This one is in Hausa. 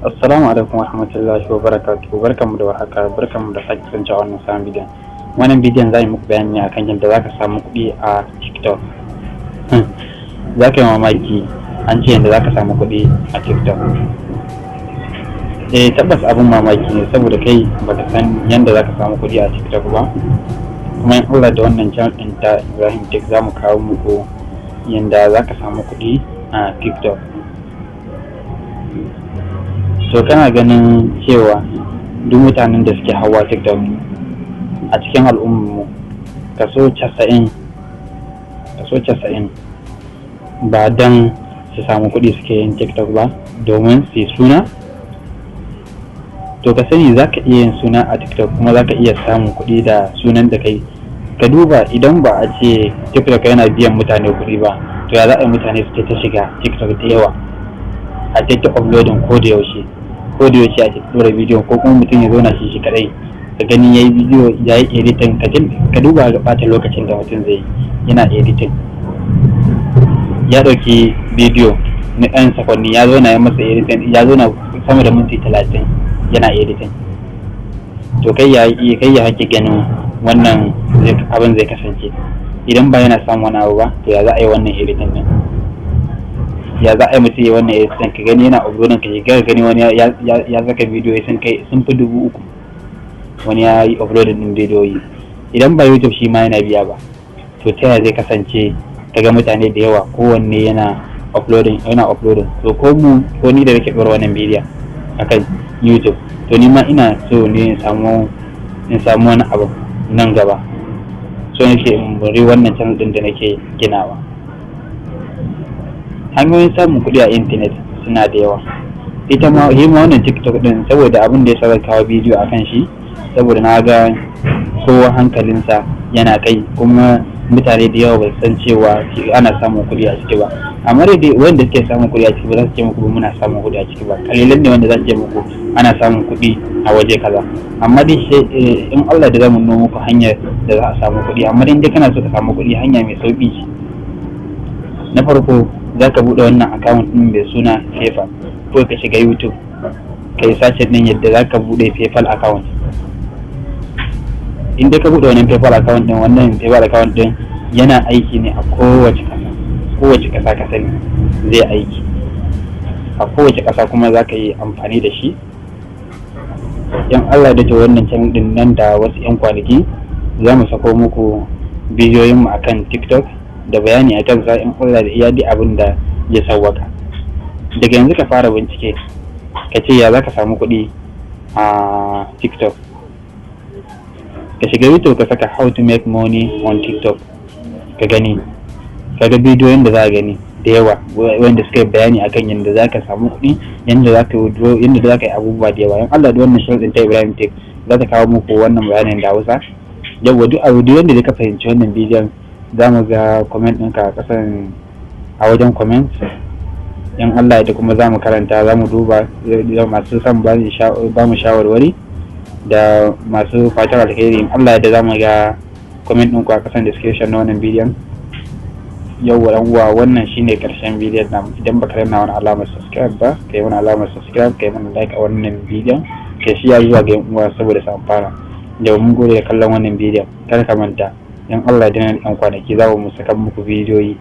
Assalamu alaikum warahmatullahi wabarakatuh. Barkanmu da warhaka, barkanmu da sake kasancewa wannan sabon bidiyon. Wannan bidiyon za yi muku bayani akan yadda za ka samu kuɗi a TikTok. Za ka yi mamaki an ce yadda za ka samu kuɗi a TikTok. Eh, tabbas abin mamaki ne, saboda kai baka san yadda za ka samu kuɗi a TikTok ba. Kuma in Allah da wannan channel ɗin ta Ibrahim Tech, za mu kawo muku yadda za ka samu kuɗi a TikTok. To, kana ganin cewa duk mutanen da suke hawa TikTok a cikin al'ummarmu, kaso 90, kaso 90 ba don su samu kuɗi suke yin TikTok ba, domin su yi suna. To, ka sani za ka iya yin suna a TikTok, kuma za ka iya samun kuɗi da sunan da kai. Ka duba, idan ba a ce TikTok yana biyan mutane kuɗi ba, to ya za a yi mutane su ta shiga TikTok da yawa, a ta uploading ko da yaushe, ko da yaushe a ɗora bidiyo, ko kuma mutum ya zauna shi shi kadai, ka gani yayi bidiyo, ya yi editing, ka duba ga ɓata lokacin da mutum zai yana editing. Ya ɗauki bidiyo na ɗan sakwanni, ya zauna ya masa editing, ya zauna sama da minti 30 yana editing. To, kai ya hake ganin wannan abin zai kasance idan ba yana samun wani abu ba? To, ya za a yi wannan editing din? Ya za a yi mutum ya wannan editing? Ka gani yana uploading, ka shiga ka gani wani ya saka bidiyo sun kai, sun fi 3000, wani ya yi uploading din bidiyoyi. Idan ba YouTube shi ma yana biya ba, to ta yaya zai kasance kaga mutane da yawa, kowanne yana uploading, yana uploading? To, ko mu, ko ni da nake ɗora wannan bidiyon akan YouTube, to ni ma ina so ne in samu wani abu nan gaba. So nake in bari wannan channel din da nake ginawa. Hanyoyin samun kuɗi a intanet suna da yawa. Ita ma yi ma wannan TikTok din, saboda abin da ya saka kawo bidiyo akan shi, saboda na ga kowa hankalinsa yana kai, kuma mutane da yawa ba su san cewa ana samun kuɗi a ciki ba. Amma dai wanda suke samun kuɗi a ciki ba za su ce muku ba muna samun kuɗi a ciki ba. Kalilan ne wanda za su ce muku ana samun kuɗi a waje kaza. Amma dai in Allah da zamu nuna muku hanyar da za a samu kuɗi. Amma dai kana so ka samu kuɗi, hanya mai sauƙi ce. Na farko, za ka buɗe wannan account ɗin mai suna PayPal, ko ka shiga YouTube ka yi search ɗin yadda za ka buɗe PayPal account. In dai ka buɗe wannan PayPal account ɗin, wannan PayPal account ɗin yana aiki ne a kowace ƙasa. Kowace ƙasa ka sani zai aiki a kowace ƙasa, kuma za ka yi amfani da shi. In Allah da wannan channel ɗin, nan da wasu 'yan kwanaki za mu sako muku bidiyoyinmu akan TikTok da bayani akan sa, in Allah da iya abin da ya sawwaka. Daga yanzu ka fara bincike, ka ce ya za ka samu kuɗi a TikTok. Ka shiga YouTube, ka saka "How to make money on TikTok", ka gani, ka ga bidiyoyin da za a gani da yawa wanda suka yi bayani akan yadda za ka samu kuɗi, yadda za ka yi, yadda za ka yi abubuwa da yawa. In Allah da wannan shirin ta Ibrahim Tech za ta kawo muku wannan bayanin da Hausa. Yawwa, duk abu duk wanda ka fahimci wannan bidiyon, za mu ga comment ɗinka a ƙasan, a wajen comment, in Allah ya. Kuma za mu karanta, za mu duba. Masu son ba mu shawarwari da masu fatan alheri, in Allah ya, za mu ga comment ɗinku a ƙasan description na wannan bidiyon. Yau ɗan uwa, wannan shine karshen bidiyon namu. Idan baka danna wani alamar subscribe ba, kai wani alamar subscribe, kai mana like a wannan bidiyon, kai shi ya zuwa ga yan uwa saboda su amfana. Da mun gode da kallon wannan bidiyon. Kar ka manta, in Allah ya, nan yan kwanaki za mu saka muku bidiyoyi.